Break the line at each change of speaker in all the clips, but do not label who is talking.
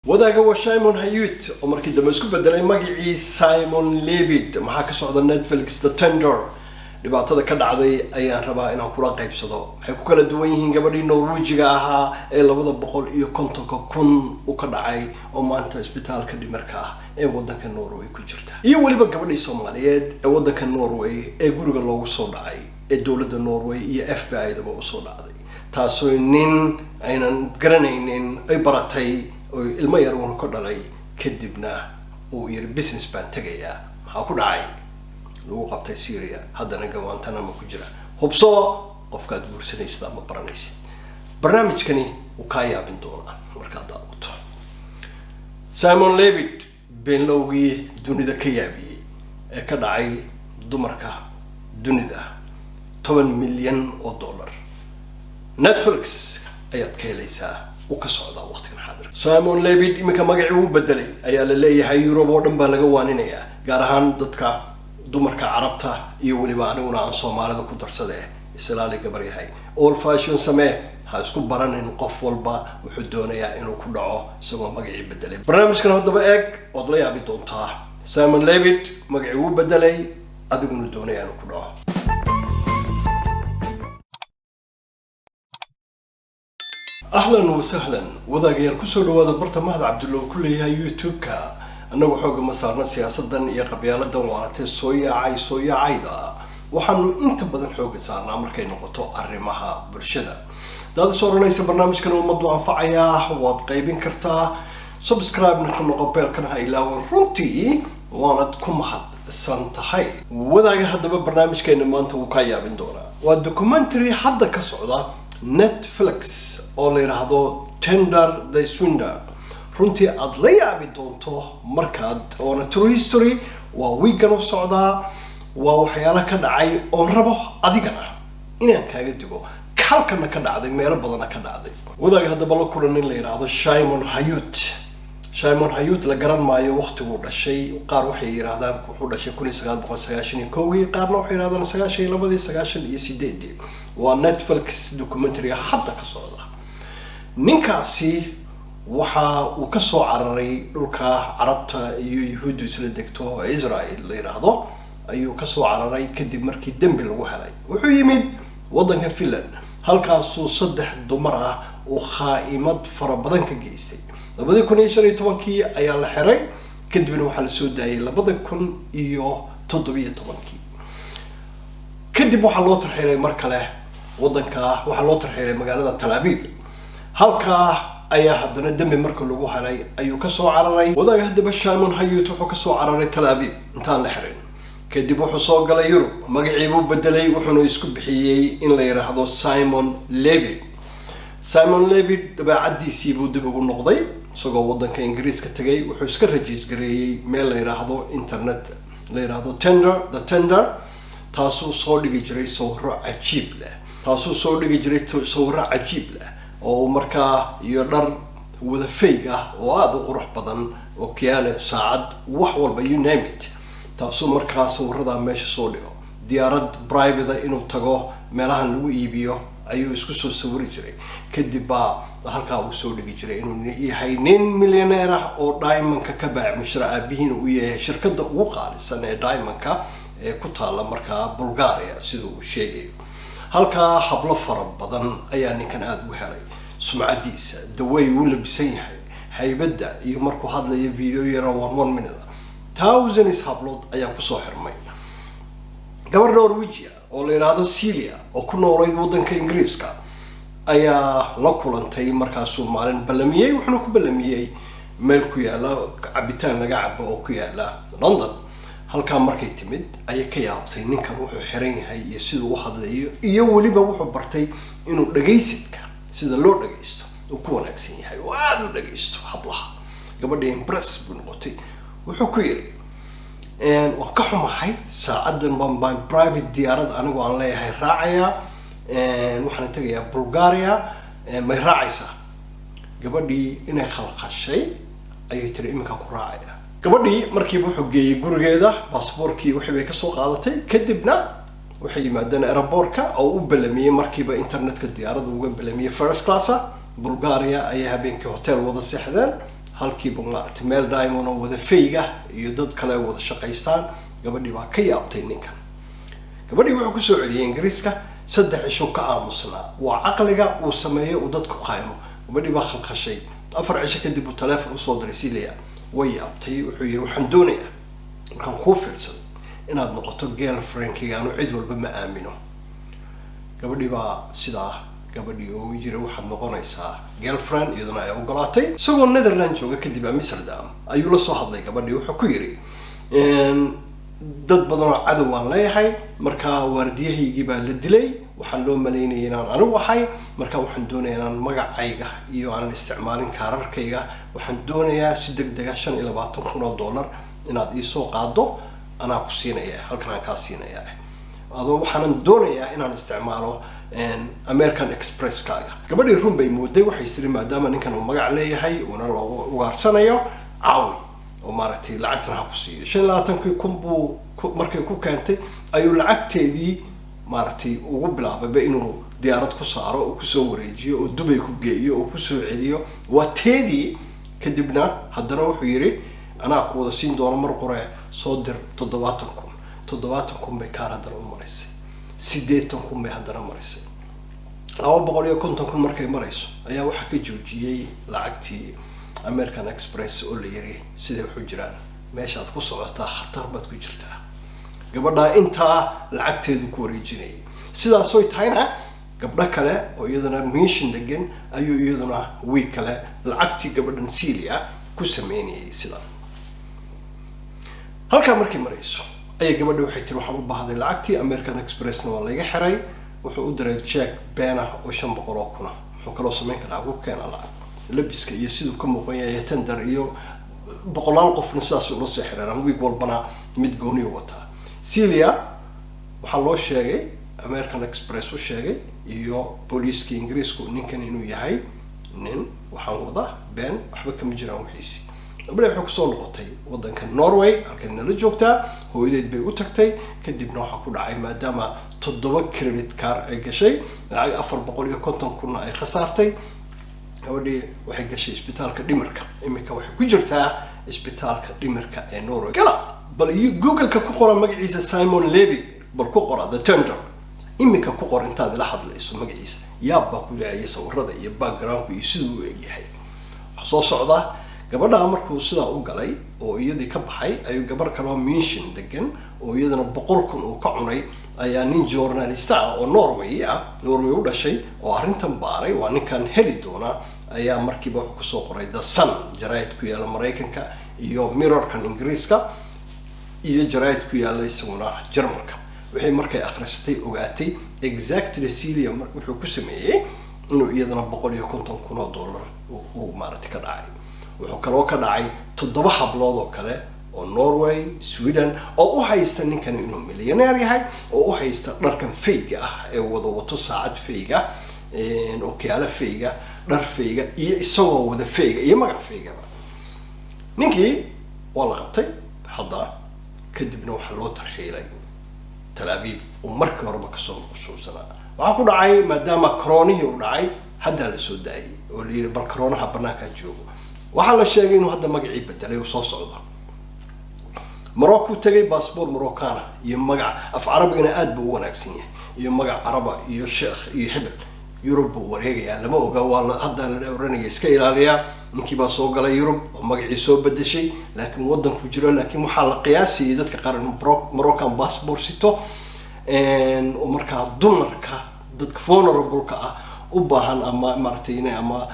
Wadaaga waa Simon Hayut oo markii dambe isku bedelay magacii Simon Leviev. Maxaa ka socda Netflix? The Tender dhibaatada ka dhacday ayaan rabaa inaan kula qaybsado. Waxay ku kala duwan yihiin gabadhii Norwejiga ahaa ee 250,000 u ka dhacay oo maanta isbitaalka dhimarka ah ee wadanka Norway ku jirta, iyo weliba gabadhii Soomaaliyeed ee wadanka Norway ee guriga loogu soo dhacay ee dowladda Norway iyo FBI daba usoo dhacday, taasoo nin aynan garanaynin ay baratay oo ilmo yar uuna ka dhalay, kadibna uu yiri business baan tegayaa. Maxaa ku dhacay? Lagu qabtay Syria, haddana Guantanamo ku jira. Hubso qofkaad guursanaysid ama baranaysid. Barnaamijkani wuu kaa yaabin doonaa markaad daawato. Simon Leviev, beenlowgii dunida ka yaabiyey ee ka dhacay dumarka dunida $10 milyan. Netflix ayaad ka helaysaa, uu ka socdaa waqtigan xaadirka. Simon Leviev iminka magacii uu bedelay ayaa la leeyahay. Europe oo dhan baa laga waaninayaa, gaar ahaan dadka dumarka Carabta iyo weliba aniguna aan Soomaalida ku darsade. Islaali gabar yahay, old fashion samee, ha isku baranin. Qof walba wuxuu doonayaa inuu ku dhaco isagoo magacii bedelay. Barnaamijkan haddaba eeg, ood la yaabi doontaa. Simon Leviev magacii uu bedelay, adiguna doonaya inuu ku dhaco. Ahlan wasahlan wadaagayaal, kusoo dhawaada barta Mahad Cabdullo ku leeyahay YouTube-ka. Annagu xooga ma saarna siyaasadan iyo qabyaaladan waaratee soo yaacay soo yaacayda. Waxaanu inta badan xooga saarnaa markay noqoto arrimaha bulshada. Hadaad is oranaysa barnaamijkan ummaddu anfacayaa, waad qaybin kartaa, subscribe-na ka noqo, bell-kana ha ilaawan. Runtii waanad ku mahadsan tahay. Wadaaga, haddaba barnaamijkeena maanta wuu kaa yaabin doonaa. Waa documentary hadda ka socda Netflix oo la yidhaahdo Tinder the Swindler. Runtii aada la yaabi doonto markaad oona true history waa wiigan u socdaa, waa waxyaalo ka dhacay oon rabo adigana inaan kaaga digo, halkana ka dhacday, meelo badana ka dhacday. Wadaaga, haddaba la kulan in la yidhaahdo Shimon Hayut. Shimon Hayut la garan maayo waktiguu dhashay. Qaar waxay yidhahdaan wuxuu dhashay 1991-kii, qaarna waxay yidhahdaan 92-dii, 98-dii. Waa Netflix documentaryga hadda ka socda. Ninkaasi waxa uu ka soo cararay dhulka Carabta iyo Yuhuuddu isla degto oo Israel la yidhaahdo ayuu kasoo cararay kadib markii dembi lagu helay. Wuxuu yimid waddanka Finland, halkaasuu saddex dumar ah uu khaa'imad fara badan ka geystay. 2015-kii ayaa la xiray, kadibna waxaa lasoo daayay 2017-kii. Kadib waxaa loo tarxiilay mar kale waddanka, waxaa loo tarxiilay magaalada Tel Aviv. Halkaa ayaa haddana dembi marka lagu helay ayuu kasoo cararay. Wadaaga, haddaba Shimon Hayut wuxuu kasoo cararay Tel Aviv intaan la xirin. Kadib wuxuu soo galay Yurub, magaciibuu bedelay, wuxuuna isku bixiyey in la yidhaahdo Simon Leviev. Simon Leviev dabeecadiisii buu dib ugu noqday isagoo waddanka Ingiriiska tegay. Wuxuu iska rajiis gareeyey meel la yidhaahdo internet la yidhaahdo Tender the Tender. Taasuu soo dhigi jiray sawiro cajiib leh, taasuu soo dhigi jiray sawiro cajiib leh oo markaa iyo dhar wada fake ah oo aada u qurux badan, oo kiyaale, saacad, wax walba, you name it. Taasuu markaa sawiradaa meesha soo dhigo. Diyaarad private inuu tago meelahan lagu iibiyo ayuu isku soo sawiri jiray, kadib baa halkaa uu soo dhigi jiray inuu yahay nin millionaire ah oo diamondka ka baac mushra, aabihiina uu yahay shirkadda ugu qaalisan ee diamondka ee ku taalla markaa Bulgaria, sida uu sheegayo. Halkaa hablo fara badan ayaa ninkan aada ugu helay sumcadiisa, daway uu labisan yahay, haybadda iyo markuu hadlayo video yara one one minute. Thousands hablood ayaa kusoo xirmay. Gabar Norwegia oo la yidhaahdo Celia oo ku noolayd waddanka Ingiriiska ayaa la kulantay. Markaasuu maalin ballamiyey, wuxuuna ku ballamiyey meel ku yaala cabitaan laga cabo oo ku yaala London. Halkaa markay timid ayay ka yaabtay ninkan wuxuu xiran yahay iyo siduu u hadlayo, iyo weliba wuxuu bartay inuu dhagaysidka, sida loo dhagaysto, uu ku wanaagsan yahay oo aada u dhagaysto hablaha. Gabadhii impress buu noqotay. Wuxuu ku yidhi, "Waan ka xumahay, saacadan baan private diyaarad anigoo aan leeyahay raacayaa, waxaana tegayaa Bulgaria, may raacaysaa?" Gabadhii inay khalkhashay ayay tiri, "Iminkaan ku raacaya." Gabadhii markiiba wuxuu geeyey gurigeeda, baasboorkii wixii bay kasoo qaadatay. Kadibna waxay yimaadeen airportka oo u balamiyey markiiba internetka diyaaradda uga balamiyey first classa. Bulgaria ayay habeenkii hotel wada seexdeen. Halkiiba maaragtay meel diamond oo wada fayga iyo dad kale ay wada shaqaystaan. Gabadhii baa ka yaabtay ninkan. Gabadhii wuxuu kusoo celiyey Ingiriiska. 3 cisho ka aamusnaa. Waa caqliga uu sameeyo uu dadku qaymo. Gabadhii baa khalkhashay. 4 cisho kadib uu teleefon usoo diray Celia. Way yaabtay. Wuxuu yihi, "Waxaan doonayaa markaan kuu fiirsaday inaad noqoto girlfriendkayga. Anu cid walba ma aamino." Gabadhii baa sidaa gabadhii oo jira, "Waxaad noqonaysaa girlfriend." Iyaduna ay ogolaatay. Isagoo Netherland jooga kadib Amsterdam ayuu la soo hadlay gabadhii. Wuxuu ku yidhi, "Dad badan oo cadow aan leeyahay, marka waardiyahaygii baa la dilay. Waxaan loo malaynayay inaan anigu ahay. Marka waxaan doonayaa inaan magacayga iyo aanan isticmaalin kaararkayga. Waxaan doonayaa si deg dega $25,000 inaad iisoo qaado. Anaa ku siinaya, halkan aan kaa siinaya adoo. Waxaanan doonayaa inaan isticmaalo American Expresskaaga." Gabadhii run bay mooday. Waxay tiri, maadaama ninkan uu magac leeyahay, uuna loogu ugaarsanayo, caawi oo maaragtay lacagtan ha ku siiyo. 25-kii kun buu markay ku keentay ayuu lacagteedii maaragtay ugu bilaabayba inuu diyaarad ku saaro oo kusoo wareejiyo oo Dubay ku geeyo oo kusoo celiyo. Waa teedii. Kadibna haddana wuxuu yidhi, "Anaa ku wada siin doono mar qore, soo dir 70,000." 70,000 bay kaar haddana u maraysay. 80,000 bay haddana marisay. 250,000 markay marayso ayaa waxaa ka joojiyey lacagtii American Express oo la yiri, "Siday waxu jiraan? Meeshaad ku socotaa khatar baad ku jirtaa." Gabadhaa intaa lacagteedu ku wareejinayay. Sidaasoy tahayna, gabdho kale oo iyaduna München degan ayuu iyaduna wiig kale lacagtii gabadhan Celia ku sameynayay. Sidan halkaa markay marayso ayay gabadha waxay tiri, "Waxaan u baahday lacagtii, American Expressna waa layga xiray." Wuxuu u diray check beena oo 500,000. Muxuu kaloo samayn karaa? Ku keena lacag. Labiska iyo siduu ka muuqan yahay tender iyo boqolaal qofna sidaas ula soo xiriiraan. Wiig walbana mid gooniyu wataa. Celia waxaa loo sheegay, American Express u sheegay iyo booliiska Ingiriisku, ninkan inuu yahay nin waxaan wada been, waxba kama jiraan wixiisi. Gabadha waxay kusoo noqotay waddanka Norway, halkan nala joogtaa. Hooyadeed bay u tagtay. Kadibna waxaa ku dhacay, maadaama toddoba credit card ay gashay, lacag 450,000-na ay khasaartay, gabadhii waxay gashay isbitaalka dhimirka. Iminka waxay ku jirtaa isbitaalka dhimirka ee Norway. Gala bal Google-ka, ku qora magaciisa Simon Leviev. Bal ku qora The Tender iminka, ku qor intaad ila hadlayso magaciisa. Yaab baa ku leecayay sawirada iyo backgroundku iyo siduu u egyahay. Waxaa soo socda, gabadhaa markuu sidaa u galay oo iyadii ka baxay, ayuu gabar kaloo München degan oo iyadana 100,000 uu ka cunay ayaa nin journalist ah oo Norway ah, Norway u dhashay, oo arrintan baaray, waa ninkan heli doona, ayaa markiiba wuxuu kusoo qoray The Sun, jaraa'id ku yaalla Maraykanka, iyo Mirrorkan Ingiriiska, iyo jaraa'id ku yaalla isaguna Jarmalka. Waxay markay akhrisatay ogaatay exactly Celia wuxuu ku sameeyey, inuu iyadana $150,000 uu maaragtay ka dhacay. Wuxuu kaloo ka dhacay toddoba hablood oo kale oo Norway, Sweden, oo u haysta ninkani inuu millionaire yahay, oo u haysta dharkan fake-ga ah ee wada wato, saacad fake-ga, okiyaalo fake-ga, dhar fake-ga, iyo isagoo wada fake-ga iyo magac fake-gaba. Ninkii waa la qabtay hadda. Kadibna waxaa loo tarxiilay Tel Aviv uu markii horeba kasoo maqsuubsanaa. Waxaa ku dhacay, maadaama coronihii uu dhacay, haddaa la soo daayay oo la yidhi, bal coronaha banaankaa joogo. Waxaa la sheegay inuu hadda magacii bedelay oo soo socdo. Morocco tegay, passport Moroccana iyo magac af Carabigana aad buu u wanaagsan yahay, iyo magac Caraba iyo sheekh iyo hebel. Yurub buu wareegayaa, lama oga. Waa la hadda la oranaya iska ilaaliyaa. Ninkii baa soo galay Yurub oo magacii soo bedeshay, laakiin waddanku jiro. Laakiin waxaa la qiyaasayay dadka qaar inuu Moroccan passport sito, oo markaa dumarka, dadka vulnerable-ka ah, u baahan ama maaragtay inay ama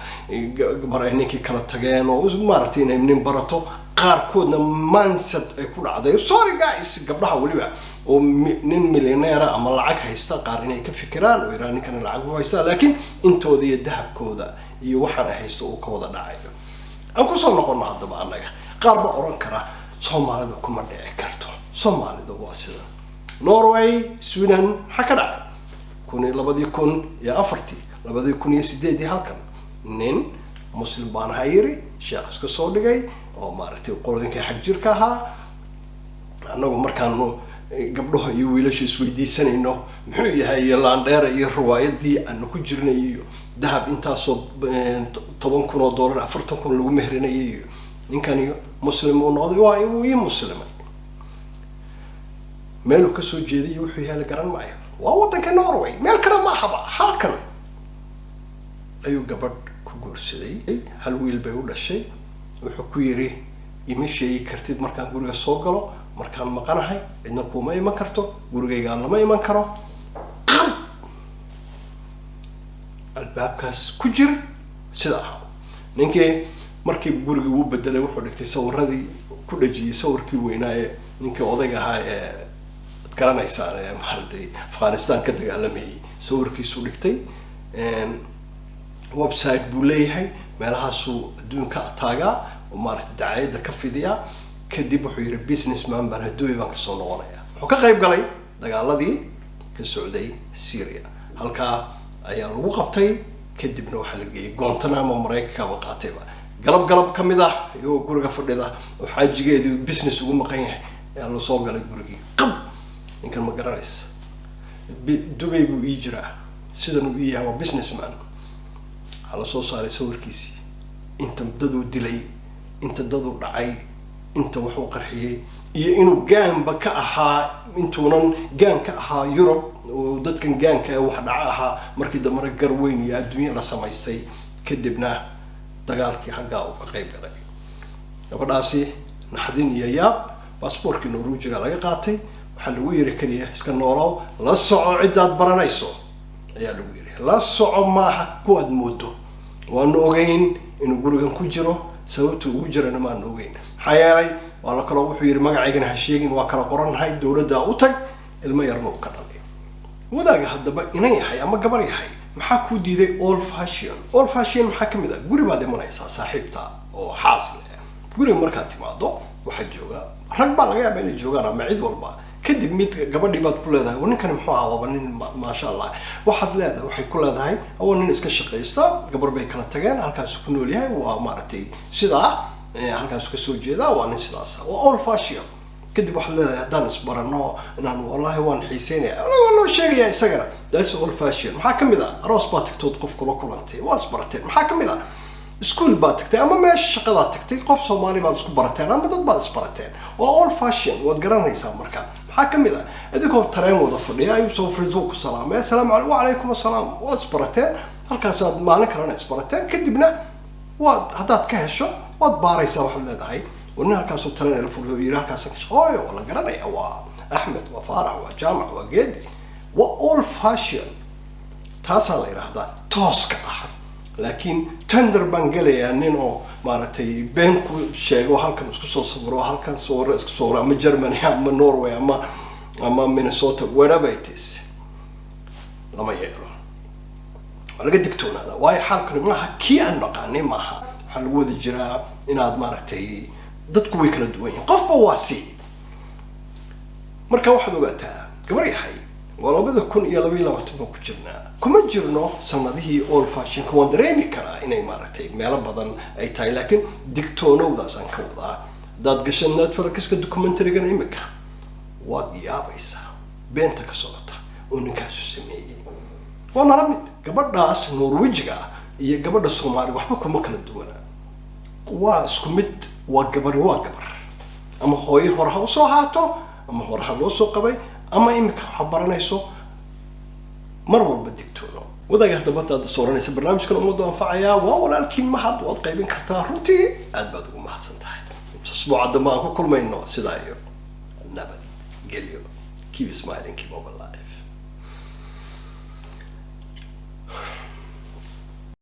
gabar ay ninkii kala tageen oo maaragtay inay nin barato, qaarkoodna mindset ay ku dhacday, sorry guys, gabdhaha weliba, oo nin millionaire ama lacag haysta qaar inay ka fikiraan oo yiraahaan, ninkana lacag u haysta, laakiin intooda iyo dahabkooda iyo waxaan ay haysto uu ka wada dhacayo. Aan kusoo noqono haddaba annaga. Qaar baa oran kara, "Soomaalida kuma dhici karto, Soomaalida waa sida Norway, Sweden." Maxaa ka dhacay kun iyo 2004-tii, 2008-dii? Halkan nin Muslim baan ahaa yiri, sheekh iska soo dhigay, oo maaragtay qolooyinkii xag jirka ahaa. Annagu markaanu gabdhaha iyo wiilasha isweydiisanayno muxuu yahay, iyo laandheera iyo riwaayadii aanu ku jirnay, iyo dahab intaasoo $10,000, 40,000 lagu mehrinayay, iyo Ninkani Muslim uu noqday, waa uu ii muslimay. Meeluu kasoo jeeday wuxuu yahay la garan maayo. Waa waddanka Norway, meel kale ma ahaba. Halkan ayuu gabadh ku guursaday, hal wiil bay u dhashay. Wuxuu ku yidhi, "Ima sheegi kartid markaan guriga soo galo, markaan maqanahay cidna kuuma iman karto, gurigaygaan lama iman karo. Qab albaabkaas ku jir, sida ahaa." Ninkii markii gurigii uu bedelay, wuxuu dhigtay sawiradii, ku dhajiyey sawirkii weynaa ee ninkii odayga ahaa ee ad garanaysaan ee maaragtay Afghanistan ka dagaalamayay, sawirkiisuu dhigtay. Website buu leeyahay, meelahaasuu adduunka taagaa oo maaragtay dacaayadda ka fidiyaa. Kadib wuxuu yidhi, "Businessman baan, adduunya baan kasoo noqonaya." Wuxuu ka qayb galay dagaaladii ka socday Syria, halkaa ayaa lagu qabtay. Kadibna waxaa la geeyey Guantanamo, Maraykankaba qaatayba. Galab galab ka mid ah, iyagoo guriga fadhida oo xaajigeedii business ugu maqan yahay, ayaa la soo galay gurigii. Qab! "Ninkan ma garanaysa? Dubay buu ii jiraa, sidan uu ii yahay, waa businessman." Waxaa lasoo saaray sawirkiisii, inta daduu dilay, inta daduu dhacay, inta waxuu qarxiyey, iyo inuu gaanba ka ahaa, intuunan gaan ka ahaa Yurub oo dadkan gaanka ee wax dhaca ahaa. Markii dambena gar weyn iyo adduunya la samaystay, kadibna dagaalkii xaggaa uu ka qayb galay. Gabadhaasi naxdin iyo yaab, baasboorkii Norwejiga laga qaatay. Waxaa lagu yiri keliya, "Iska noolow, la soco ciddaad baranayso," ayaa lagu yiri. La soco, maaha kuwaad moodo. Waanu ogeyn inuu gurigan ku jiro, sababta ugu jirana maanu ogeyn. Maxaa yeelay waa la kaloo, wuxuu yidhi, "Magacaygana ha sheegin, waa kala qorannahay, dowladda u tag." Ilmo yarna uu ka dhalay. Wadaaga haddaba inan yahay ama gabar yahay, maxaa kuu diiday old fashion? Old fashion maxaa kamid ah? Guri baad imanaysaa saaxiibta oo xaas leh. Guriga markaad timaado, waxaa jooga rag baa laga yaaba inay joogaan ama cid walba. Kadib mid gabadhii baad ku leedahay, "Ninkani muxuu ahaa? Waaba nin maasha Allah." Waxaad leedahay, waxay ku leedahay, "Waa nin iska shaqaysta, gabar bay kala tageen, halkaasu ku nool yahay, waa maaragtay sidaa, halkaasu kasoo jeedaa, waa nin sidaas." Waa old fashion. Kadib waxaad leedahay, "Haddaan isbarano inaan, wallahi waan xiiseynaya." Waa loo sheegaya isagana. That's old fashion. Maxaa kamid ah? Aroos baa tagtood, qof kula kulantay, waa isbarateen. Maxaa kamid ah? Iskuul baad tagtay ama meesha shaqadaad tagtay, qof Soomaali baad isku barateen ama dad baad isbarateen. Waa old fashion, waad garanaysaa. Marka maxaa kamid ah? Idinkoo tareen wada fadhiya ayuu soo fariisuu, ku salaamay, "Assalaamu calaykum." "Wacalaykum assalaam." Waad isbarateen, halkaasaad maalin kalena isbarateen. Kadibna waad, haddaad ka hesho, waad baaraysaa. Waxaad leedahay, "War nin halkaasoo tareen ila fadhiyo, yidhi halkaasaan ka shaqooyo, waa la garanaya, waa Axmed, waa Faarax, waa Jaamac, waa Geedi." Waa old fashion, taasaa la yidhaahdaa tooska ah. Laakiin Tinder baan gelayaa, nin oo maaragtay been ku sheego, halkan isku soo sawiro, halkan sawiro isku sawiro, ama Germany ama Norway ama Minnesota, wherever it is, lama yeelo. Waa laga digtoonaada, waayo xaalkani maaha kii aan naqaanay maaha. Waxaa lagu wada jiraa inaad maaragtay dadku way kala duwan yihiin, qofba waa si. Marka waxaad ogaataa, gabar yahay, waa 2022 baan ku jirnaa, kuma jirno sanadihii old fashionka. Waan dareemi karaa inay maaragtay meelo badan ay tahay, laakiin digtoonowdaasaan ka wadaa. Haddaad gasha Netflixka documentarygan imika, waad yaabaysaa beenta ka socota oo ninkaasu sameeyey. Waa nala mid gabadhaas Norwejiga ah iyo gabadha Soomaali, waxba kuma kala duwana, waa isku mid. Waa gabar, waa gabar, ama hooyo hore ha usoo haato, ama hore ha loo soo qabay, ama imika waxa baranayso. Mar walba digtoono. Wadaaga haddaba hadaad sooranaysa barnaamijkan ummaddu anfacayaa, waa walaalkiin Mahad. Waad qaybin kartaa, runtii aad baad ugu mahadsan tahay. Inta usbuuca dambe aan ku kulmayno, sidaa iyo nabad gelyo. Keep smiling, keep hope alive.